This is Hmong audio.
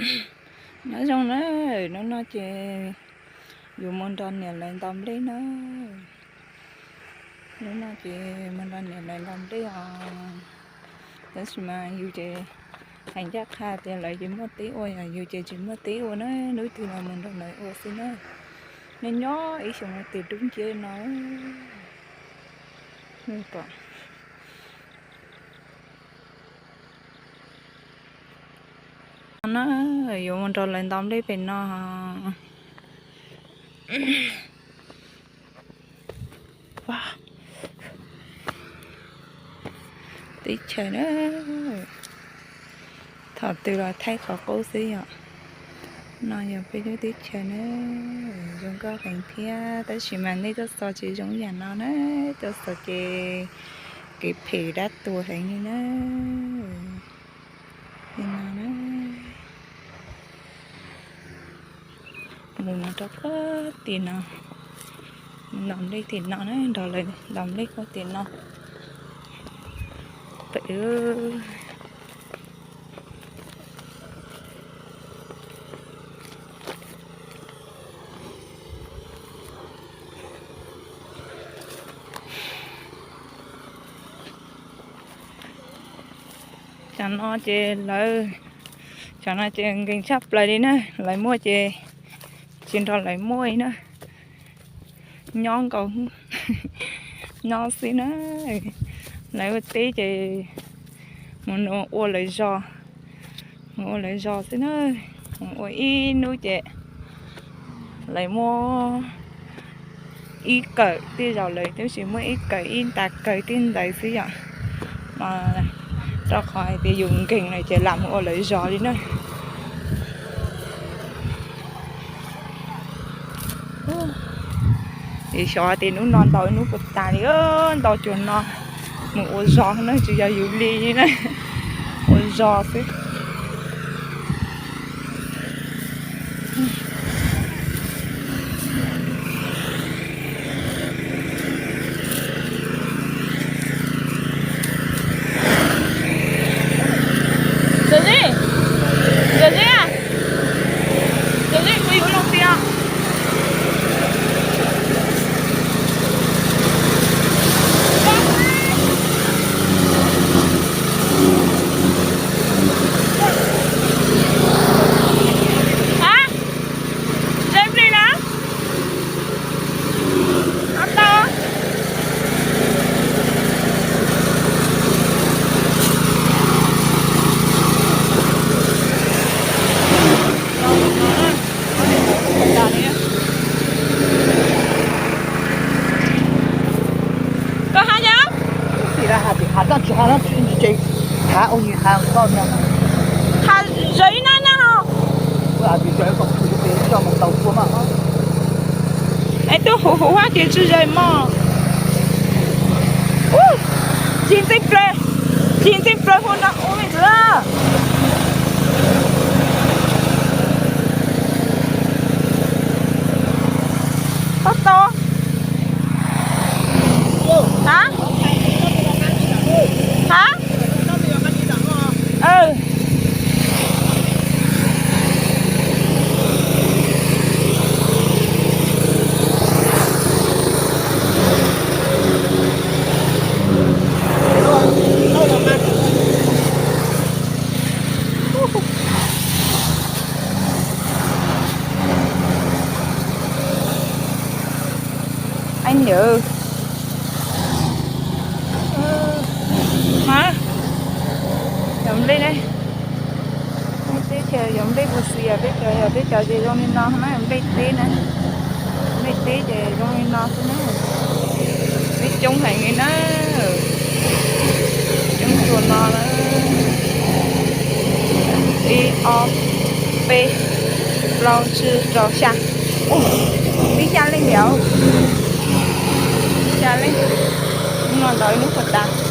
Nyob zoo na, hnub no ces yus mus nrog niam lawv ntaus nplej na. Hnub no ces mus nrog niam lawv ntaus nplej os. Tab sis mas yus ces hais ncaj qha tias lawv ces muaj teb ua, yus ces tsis muaj teb ua na, hnub twg los mus nrog lawv ua xwb na. Nyob nyob ib xyoos mus tis dub nciab no. No na, yuav mus nrog lawv ntaus nplej pem no. Teb chaws na, thaum twg los thaij qhov qub xwb yom. No yog peb lub teb chaws na, zoo nkauj heev thiab, tab sis mas nej tuaj xyuas tsis zoo yam no na, tuaj xyuas ces kev phem dab tuag heev li na. Li no na. Mus no rau puag tim no, ntaus nplej tim no na, nrog lawv ntaus nplej puag tim no. Cov no ces lawv, cov no ces nkees tshaj plaws li na, lawv muaj ces tsis nrog lawv muaj li na. Nyob nkaus, nyob xwb na. Lawv ua teb ces mus ua lawv zos, mus ua lawv zos xwb na. Mus ua ib hnub ces lawv muaj ib kawm tej zaum lawv twb tsis muaj ib kawm, ib nta kawg tej ntawd xwb yom. Rau qhov hais tias yus nkees lawm ces lam mus ua lawv zos li na. Xyov tias hnub no ntaus hnub puas tas li, ntaus cuag no mus ua zos na, tsis yog yus li na, ua zos xwb. Koj hais nyab? Tab sis has dab tsi, has dab tsi ces has ua nws has koj no. Has zov ib nab nab no. Es twb huv huv hab ces tsis zov mog. Cig ntxeej plaws, cig ntxeej plaws hu no ua me ntxwv. Koj tau. Hab? Hab? Ib niam, hab, yog nplej ne, teb chaws yog nplej puas xis, peb cov yog peb cov ces zoo li no na, nplej teb na, nplej teb ces zoo li no xwb na. Peb coob heev li na, coob tsuas no na, ib ob peb plaub tsib rau xya, peb xya leej yom, xya leej, hnub no ntaus ib hnub puas tas.